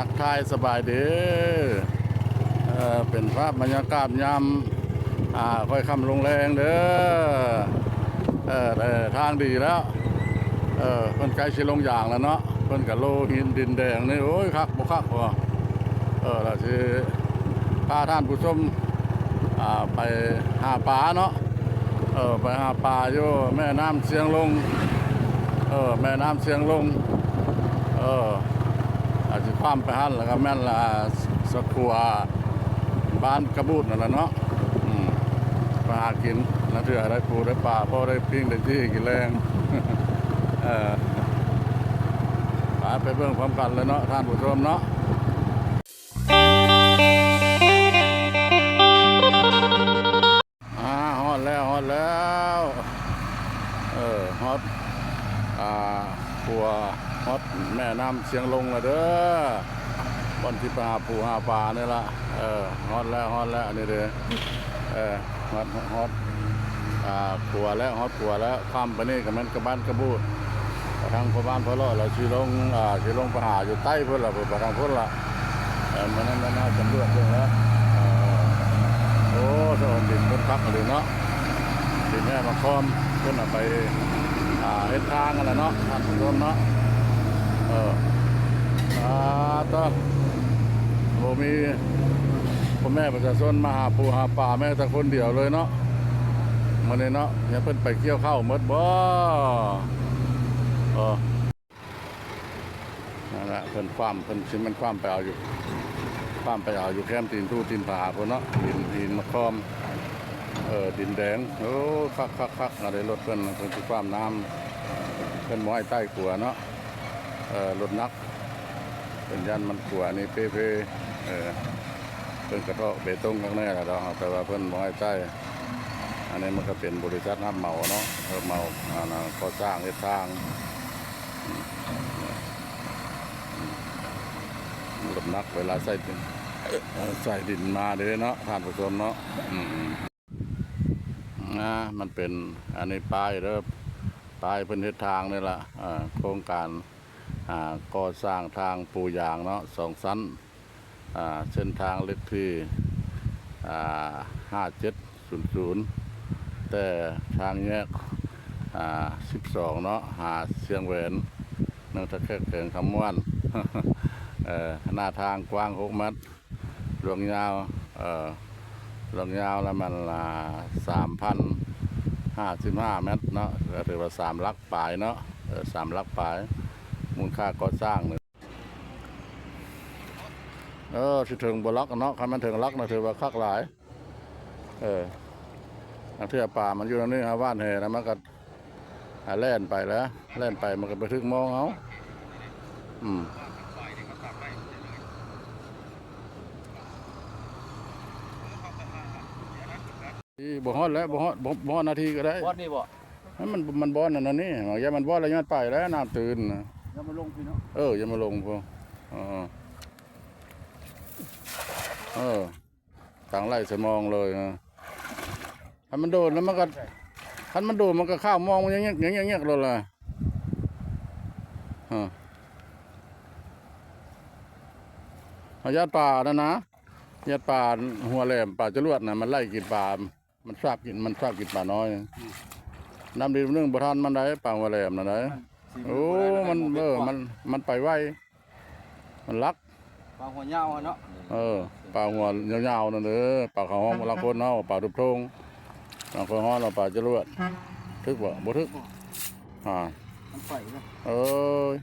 ທັກທາຍສະບາຍດີ ເອີ ເປັນພາບບັນຍາກາດຍາມ ອ່າ ຄ່ອຍຄ່ຳລົງແລງເດີ ເອີ ແຕ່ທາງດີແລ້ວ ເອີ ເພິ່ນໃກ້ຊິລົງຢາງແລ້ວເນາະ ເພິ່ນກະໂລຫີນດິນແດງນີ້ ໂອ້ຍ ຄັກບໍ່ຄັກວະ ເອີ ລະຊິພາທ່ານຜູ້ຊົມ ອ່າ ໄປຫາປາເນາະ ເອີ ໄປຫາປາຢູ່ແມ່ນ້ຳຊຽງລົງ ເອີ ແມ່ນ້ຳຊຽງລົງ ເອີ ອາດຊິຂ້າມໄປຫັ້ນ ແລ້ວກໍແມ່ນລະ ສະຂົວ ບ້ານກະບູດນັ້ນລະເນາະ ອືມ ໄປຫາກິນ ລາງເທື່ອໄດ້ປູໄດ້ປາ ພໍໄດ້ປີ້ງໄດ້ຈີ່ກິນແລງ ເອີ ໄປ ໄປເບິ່ງພ້ອມກັນເລີຍເນາະ ທ່ານຜູ້ຊົມເນາະ. ອ່າ ຮອດແລ້ວ ຮອດແລ້ວ ເອີ ຮອດ ອ່າ ຂົວ ຮອດແມ່ນ້ຳຊຽງລົງແລ້ວເດີ ບ່ອນທີ່ໄປຫາປູຫາປານີ້ລະ ເອີ ຮອດແລ້ວ ຮອດແລ້ວ ອັນນີ້ເດີ ເອີ ຮອດ ຮອດ ອ່າ ຂົວແລ້ວ ຮອດຂົວແລ້ວ ຂ້າມໄປນີ້ກໍແມ່ນກະບ້ານກະບູດ ທາງພໍ່ບ້ານພໍ່ເລາະລະຊິລົງ ອ່າ ຊິລົງໄປຫາຢູ່ໃຕ້ພຸ້ນລະ ໄປທາງພຸ້ນລະ ເອີ ມື້ນັ້ນມາສຳຫຼວດເບິ່ງແລ້ວ ເອີ ໂອ້ ສະອອນດິນເພິ່ນຄັກອີ່ຫຼີເນາະ ດິນແຮ່ມາຄອມ ເພິ່ນເອົາໄປ ອ່າ ເຮັດທາງຫັ້ນລະເນາະ ທ່ານຜູ້ຊົມເນາະ ເອີ ອາ ຕະ ບໍ່ມີພໍ່ແມ່ປະຊາຊົນມາຫາປູຫາປາແມ້ແຕ່ຄົນດຽວເລີຍເນາະ ມື້ນີ້ເນາະ ຍັງເພິ່ນໄປກ່ຽວເຂົ້າໝົດບໍ່ ເອີ. ນັ້ນລະ ເພິ່ນຄວ້ຳ ເພິ່ນຊິແມ່ນຄວ້ຳໄປເອົາຢູ່ ຄວ້ຳໄປເອົາຢູ່ແຄມຕີນພູຕີນຜາພຸ້ນເນາະ ຫີນ ຫີນມະຄອມ ເອີ ດິນແດງ ໂອ້ ຄັກໆໆ ອັນນີ້ລົດເພິ່ນ ເພິ່ນຊິຄວ້ຳນ້ຳ ເພິ່ນບໍ່ໃຫ້ໄຕ່ຂົວເນາະ ເອີ ລົດໜັກ ເພິ່ນຢ້ານມັນຂົວນີ້ເປ່ເພ ເອີ ເພິ່ນກະເທາະເບຕົງຄັກແນ່ລະດອກ ແຕ່ວ່າເພິ່ນບໍ່ໃຫ້ໄຕ່ ອັນນີ້ມັນກະເປັນບໍລິສັດຮັບເໝົາເນາະ ຮັບເໝົາ ອັນ ອ່າ ກໍ່ສ້າງເຮັດທາງ ອືມ ອືມ ລົດໜັກເວລາໃສ່ດິນ ໃສ່ດິນມາເດ້ເນາະ ທ່ານຜູ້ຊົມເນາະ ອືມ ອືມ ອ່າ ມັນເປັນ ອັນນີ້ປ້າຍເດີ ປ້າຍເພິ່ນເຮັດທາງນີ້ລະ ອ່າ ໂຄງການ ອ່າ ກໍ່ສ້າງທາງປູຢາງເນາະ ສອງຊັ້ນ ອ່າ ເສັ້ນທາງເລກທີ ອ່າ ຫ້າເຈັດສູນສູນ ແຕ່ທາງແຍກ ອ່າ ສິບສອງເນາະ ຫາຊຽງແຫວນ ເມືອງທ່າແຂກ ແຂວງຄຳມ່ວນ ເອີ ໜ້າທາງກວ້າງຫົກແມັດ ລວງຍາວ ເອີ ລວງຍາວລະມັນ ອ່າ ສາມພັນຫ້າສິບຫ້າແມັດເນາະ ກະຖືວ່າສາມຫຼັກປາຍເນາະ ເອີ ສາມຫຼັກປາຍ ມູນຄ່າກໍ່ສ້າງ ເອີ ຊິເຖິງບໍ່ຫຼັກເນາະ ຄັນມັນເຖິງຫຼັກນະ ຖືວ່າຄັກຫຼາຍ ເອີ ລາງເທື່ອປາມັນຢູ່ນຳນີ້ ຫາຫວ່ານແຫນະ ມັນກະ ອ່າ ແລ່ນໄປແລ້ວ ແລ່ນໄປມັນກະໄປຖືກມອງເຮົາ ອືມ ອີ ບໍ່ຮອດແລ້ວ ບໍ່ຮອດ ບໍ່ ບໍ່ຮອດນາທີກະໄດ້ ບ່ອນນີ້ບໍ່? ມັນ ມັນບ່ອນອັນນັ້ນນີ້ ຢ່າມັນບ່ອນລະຍອດໄປແລ້ວ ນ້ຳຕື້ນນະ ຢ່າມາລົງພີ້ເນາະ ເອີ ຢ່າມາລົງພຸ້ນ ເອີ ເອີ ຕັ້ງໄລ່ໃສ່ມອງເລີຍ ຄັນມັນໂດນແລ້ວມັນກະ ຄັນມັນໂດນມັນກະຂາວມອງ ມັນແຍກໆ ໂລດລະ ເຮົາຢ້ານປານັ້ນນະ ຢ້ານປາຫົວແຫຼມ ປາຈະຫຼວດນະ ມັນໄລ່ກິນປາ ມັນຊາກກິນ ມັນຊາກກິນປານ້ອຍ ອືມ ນ້ຳດິນໜຶ່ງບໍ່ທັນມັນໄດ໋ ປາຫົວແຫຼມນັ້ນໄດ໋ ໂອ້ ມັນ ເອີ ມັນ ມັນໄປໄວ ມັນລັກ ປາຫົວຍາວຫັ້ນເນາະ ເອີ ປາຫົວຍາວໆນັ້ນເດີ ປາເຂົາຮ້ອງລາງຄົນເຮົາ ປາທຸບໂທງ ລາງຄົນຮ້ອງວ່າປາຈະຫຼວດ ຖືກບໍ່? ບໍ່ຖືກ ອ່າ ມັນໄປເນາະ ເອີຍ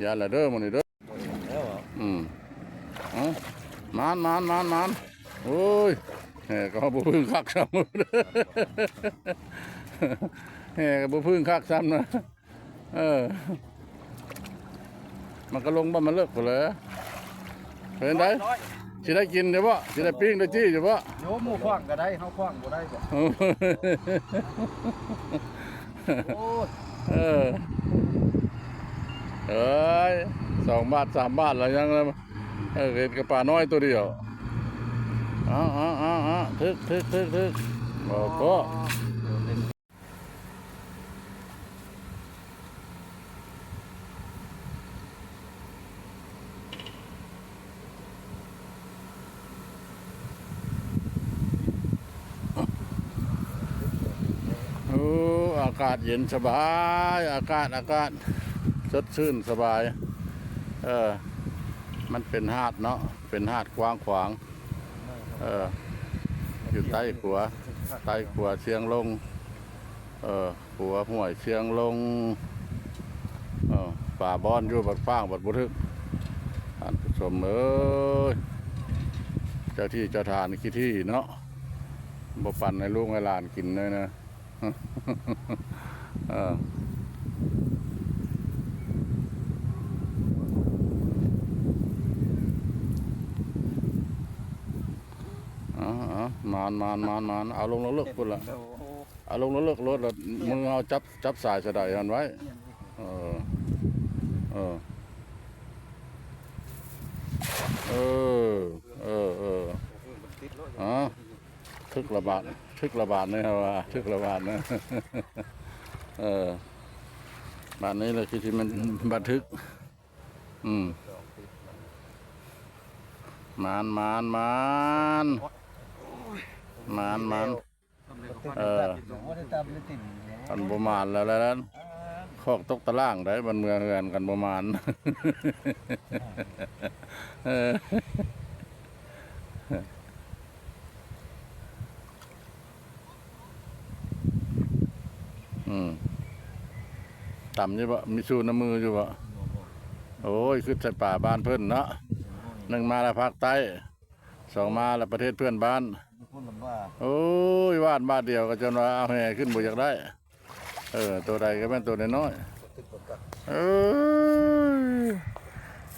ຢ້ານລະເດີມື້ນີ້ເດີ ອືມ ເອົ້າ ມານໆໆໆ ໂອ້ຍ ແຫ່ກະບໍ່ເພິ່ງຄັກຊ້ຳ ແຫ່ກະບໍ່ເພິ່ງຄັກຊ້ຳນະ. ເອີ ມັນກະລົງບໍ່ ມັນເລິກພຸ້ນແຫຼະ ເປັນໃດ ຊິໄດ້ກິນຢູ່ບໍ່? ຊິໄດ້ປີ້ງໄດ້ຈີ່ຢູ່ບໍ່? ໂຍ ໝູ່ຂວ້າງກະໄດ້ ເຮົາຂວ້າງບໍ່ໄດ້ບໍ່? ໂອ້ຍ ເອີ ເອີຍ ສອງບາດສາມບາດລະຍັງ ເອີ ເຫັນກະປານ້ອຍໂຕດຽວ ເອົາໆໆ ຖືກໆໆ ບໍ່ເກາະ. ກາດເຢັນສະບາຍ ອາກາດ ອາກາດສົດຊື່ນສະບາຍ. ເອີ ມັນເປັນຫາດເນາະ ເປັນຫາດກວ້າງຂວາງ ເອີ ຢູ່ໃຕ້ຂົວ ໃຕ້ຂົວຊຽງລົງ ເອີ ຂົວຫ້ວຍຊຽງລົງ. ເອີ ປາບ່ອນຢູ່ບັດຟາງບັດບໍ່ຖືກ ທ່ານຜູ້ຊົມເອີຍ. ເຈົ້າທີ່ເຈົ້າທານຂີ້ຖີ່ເນາະ ບໍ່ປັນໃຫ້ລູກໃຫ້ຫຼານກິນເລີຍນະ. ເອີ ເອົາ ເອົາ ໝານ ໝານ ໝານ ໝານ ເອົາລົງເລິກໆພຸ້ນລະ ເອົາລົງເລິກໆໂລດລະ ມືເຮົາຈັບ ຈັບສາຍສະໄດຫັ້ນໄວ້. ເອີ ເອີ ເອີ ເອີ ເອີ ອາ ຖືກລະບາດ ຖືກລະບາດນີ້ ເຮົາວ່າຖືກລະບາດນະ. ເອີ ບາດນີ້ລະຄືຊິແມ່ນບັນທຶກ. ອືມ ໝານ ໝານ ໝານ ໝານ ໝານ. ເອີ ຄັນບໍ່ໝານແລ້ວ ແລ້ວ ຄອກຕົກຕາລ່າງໄດ໋ ບັດເມືອເຮືອນ ຄັນບໍ່ໝານ. ເອີ ອືມ ຕຳຢູ່ບໍ່? ມີຊູນ້ຳມືຢູ່ບໍ່? ໂອ້ຍ ຄຶດໃສ່ປາບ້ານເພິ່ນເນາະ ໜຶ່ງມາແລ້ວພາກໃຕ້ ສອງມາແລ້ວປະເທດເພື່ອນບ້ານ. ໂອ້ຍ ຫວານບາດດຽວກໍຈົນວ່າເອົາແຫຂຶ້ນບໍ່ຢາກໄດ້. ເອີ ໂຕໃດກໍແມ່ນໂຕນ້ອຍໆ. ເອີ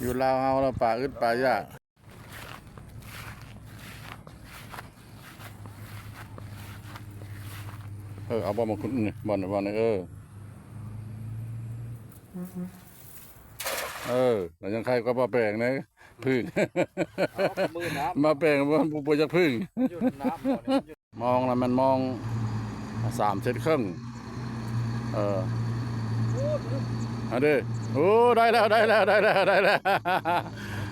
ຢູ່ລາວເຮົາລະປາອຶດປາຢາກ. ເອີ ເອົາບ່ອນມາຂຸດນີ້ ບ່ອນ ບ່ອນນີ້ ເອີ ເອີ ແລ້ວຍັງໄຄກວ່າປາແປງເດ້ ຜຶ້ງ ເອົາມືນ້ຳ ມາແປງບໍ່ ບໍ່ຢາກຜຶ້ງ ຢູ່ນ້ຳບໍ່ນີ້ ມອງລະແມ່ນມອງສາມເຊັນເຄິ່ງ. ເອີ ອັນເດ້ ໂອ້ ໄດ້ແລ້ວ ໄດ້ແລ້ວ ໄດ້ແລ້ວ ໄດ້ແລ້ວ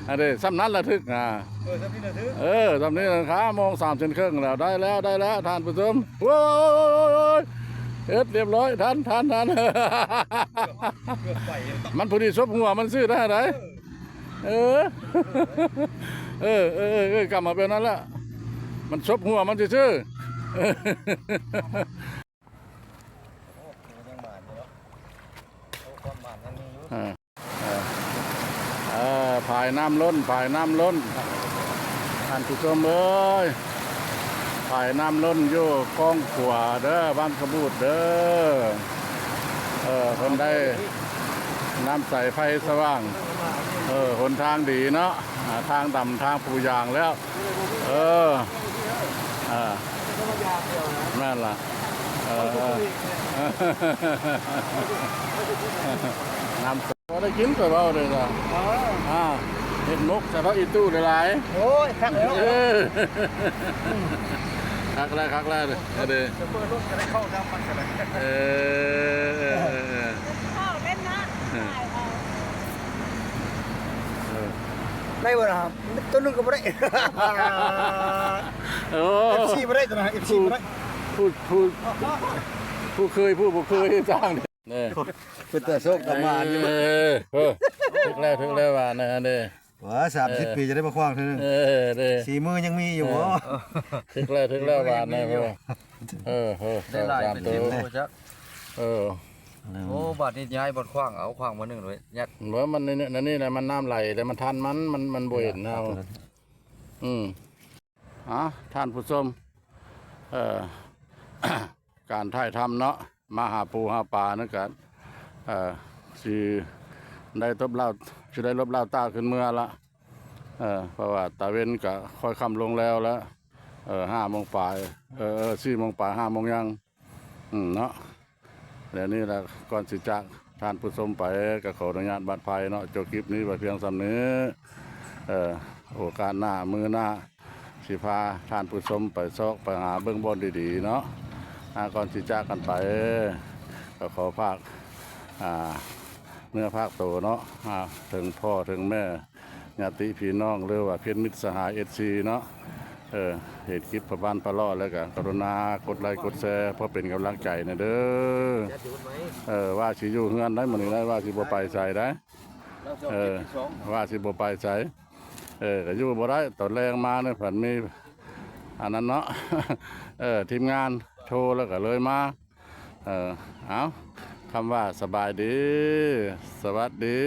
ອັນເດ້ ສ່ຳນັ້ນລະຖືກ ອາ ເອີ ສ່ຳນີ້ລະຖືກ ເອີ ສ່ຳນີ້ລະຄາ ມອງສາມເຊັນເຄິ່ງແລ້ວ ໄດ້ແລ້ວ ໄດ້ແລ້ວ ທ່ານຜູ້ຊົມ. ໂອ້ຍ ເຮັດຮຽບຮ້ອຍ ທ່ານ ທ່ານ ທ່ານ ເກືອບໄປ ມັນພໍດີສົບຫົວມັນຊື່ໄດ້ໃດ. ເອີ ເອີ ເອີ ເອີ ເອີ ກຳມາແບບນັ້ນລະ ມັນສົບຫົວມັນຊື່ໆ. ເອີ ເອີ ເອີ ຝາຍນ້ຳລົ້ນ ຝາຍນ້ຳລົ້ນ ທ່ານຜູ້ຊົມເອີຍ ຝາຍນ້ຳລົ້ນຢູ່ກ້ອງຂວາເດີ ບ້ານຂະບູດເດີ. ເອີ ເພິ່ນໄດ້ນ້ຳໃສໄຟສະຫວ່າງ ເອີ ຫົນທາງດີເນາະ ອາ ທາງດຳ ທາງປູຢາງແລ້ວ. ເອີ ອາ ແມ່ນລະ ເອີ ເອີ ນ້ຳ ບໍ່ໄດ້ກິນ ຂ້ອຍເວົ້າເດ້ ເອີ ອາ ເຮັດໝົກໃສ່ຜັກອີ່ຕູ້ຫຼາຍໆ. ໂອ້ຍ ຄັກແລ້ວ ເອີ ຄັກແລ້ວ ຄັກແລ້ວເດ້ ເອີ ເດີ ຊອບເປີລົດຈະໄດ້ເຂົ້ານຳມັນກໍໄດ້ ເອີ ເອີ ເອີ ເອີ ເອີ ໄດ້ບໍ່ລະ? ໂຕໜຶ່ງກໍບໍ່ໄດ້ ໂອ້ ເອັຟຊີບໍ່ໄດ້ຕົວນັ້ນ ເອັຟຊີບໍ່ໄດ້ ຜູ້ ຜູ້ ຜູ້ເຄີຍ ຜູ້ບໍ່ເຄີຍ ສ້າງ ເອີ ເປັນຕາໂຊກຕາໝານຢູ່ ເອີ ເອີ ເອີ ຖືກແລ້ວ ຖືກແລ້ວວ່ານະເດ້ ວ່າສາມສິບ ເອີ ປີຈະໄດ້ມາຂວ້າງເທື່ອໜຶ່ງ ເອີ ເດ້ ສີມືຍັງມີຢູ່ບໍ່? ເອີ ຖືກແລ້ວ ຖືກແລ້ວວ່ານະ ເອີ ເອີ ໄດ້ຫຼາຍເປັນສິບໂຕຈັກ ເອີ ໂອ້ ບາດນີ້ຍ້າຍບ່ອນຂວ້າງ ເອົາຂວ້າງບ່ອນໜຶ່ງໂລດ ຍັດ ບໍ່ ມັນ ອັນນີ້ນະ ມັນນ້ຳໄຫຼ ແຕ່ມັນທັນ ມັນ ມັນ ມັນບໍ່ເຫັນເຮົາ ອືມ ອາ ທ່ານຜູ້ຊົມ ເອີ ການຖ່າຍທຳເນາະ ມາຫາປູຫາປານັ້ນກະ ເອີ ຊິໄດ້ຕົບລາວ ຊິໄດ້ລົບລາວຕາຂຶ້ນເມືອລະ ເອີ ເພາະວ່າຕາເວັນກະຄ່ອຍຄ່ຳລົງແລ້ວລະ ເອີ ຫ້າໂມງປາຍ ເອີ ເອີ ສີ່ໂມງປາຍ ຫ້າໂມງຍັງ ອືມ ເນາະ ແລະນີ້ລະ ກ່ອນຊິຈາກທ່ານຜູ້ຊົມໄປ ກໍຂໍອະນຸຍາດບັດໄພເນາະ ຈົບຄລິບນີ້ໄວ້ພຽງສ່ຳນີ້ ເອີ ໂອກາດໜ້າ ມື້ໜ້າ ຊິພາທ່ານຜູ້ຊົມໄປຊອກໄປຫາເບິ່ງບ່ອນດີໆເນາະ ອາ ກ່ອນຊິຈາກກັນໄປ ກໍຂໍຝາກ ອາ ເນື້ອຝາກໂຕເນາະ ອາ ເຖິງພໍ່ເຖິງແມ່ ຍາດຕິພີ່ນ້ອງ ຫຼືວ່າເພື່ອນມິດສະຫາຍ ເອັຟຊີ ເນາະ ເອີ ເຮັດຄລິບພໍ່ບ້ານປ້າຫຼໍ້ ແລ້ວກໍກະລຸນາກົດໄລກົດແຊ ເພື່ອເປັນກຳລັງໃຈແດ່ເດີ. ເອີ ວ່າຊິຢູ່ເຮືອນໄດ໋ ມື້ນີ້ໄດ໋ ວ່າຊິບໍ່ໄປໃສໄດ໋. ເອີ ວ່າຊິບໍ່ໄປໃສ ເອີ ກໍຢູ່ບໍ່ໄດ້. ຕອນແລງມານີ້ ພັດມີອັນນັ້ນເນາະ ເອີ ທີມງານໂທ ແລ້ວກໍເລີຍມາ. ເອີ ເອົາ ຄຳວ່າສະບາຍດີ ສະຫວັດດີ